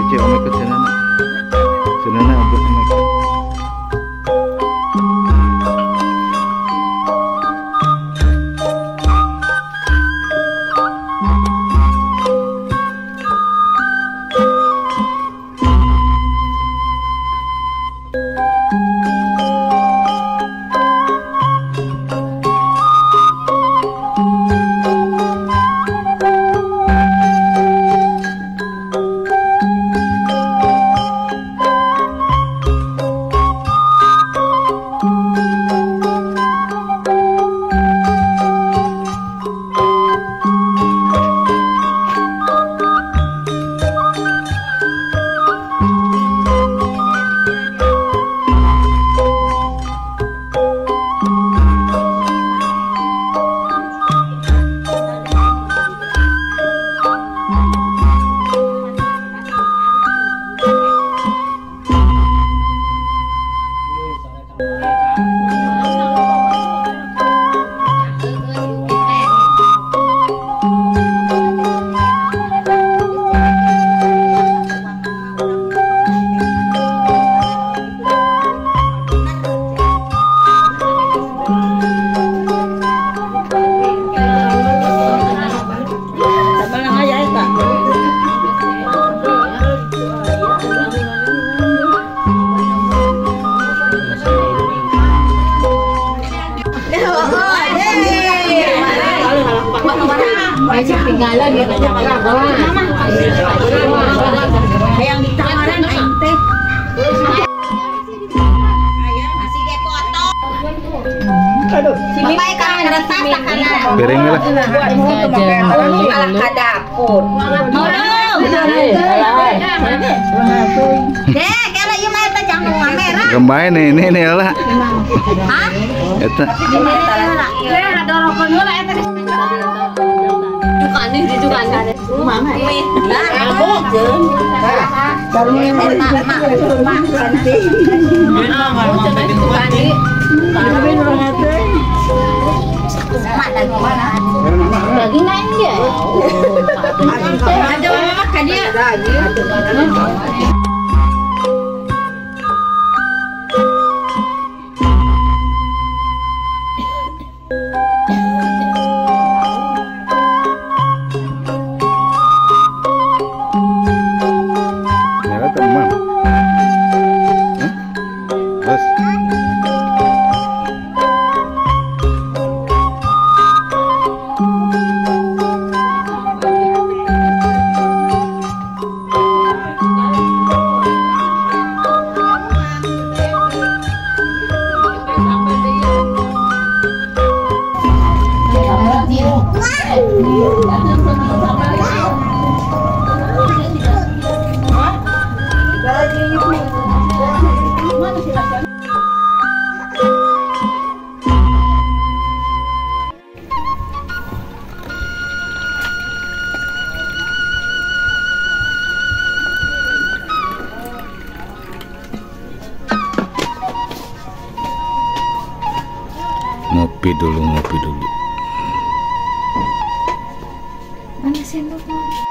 Cik omek ke sana. Sana untuk omek. Yang ditawaran aing teh. Bapak ka kertas takana. Piring lah. Alah ka dapur. Deh, kela ieu mah eta jangan merah. Gembae nih, nih lah. Hah? Eta. Teh dorokeun heula eta. Nih juga nih. Mama. Daging lain dia. Ada makan dia. Ngopi dulu, ngopi dulu. Mana sendoknya?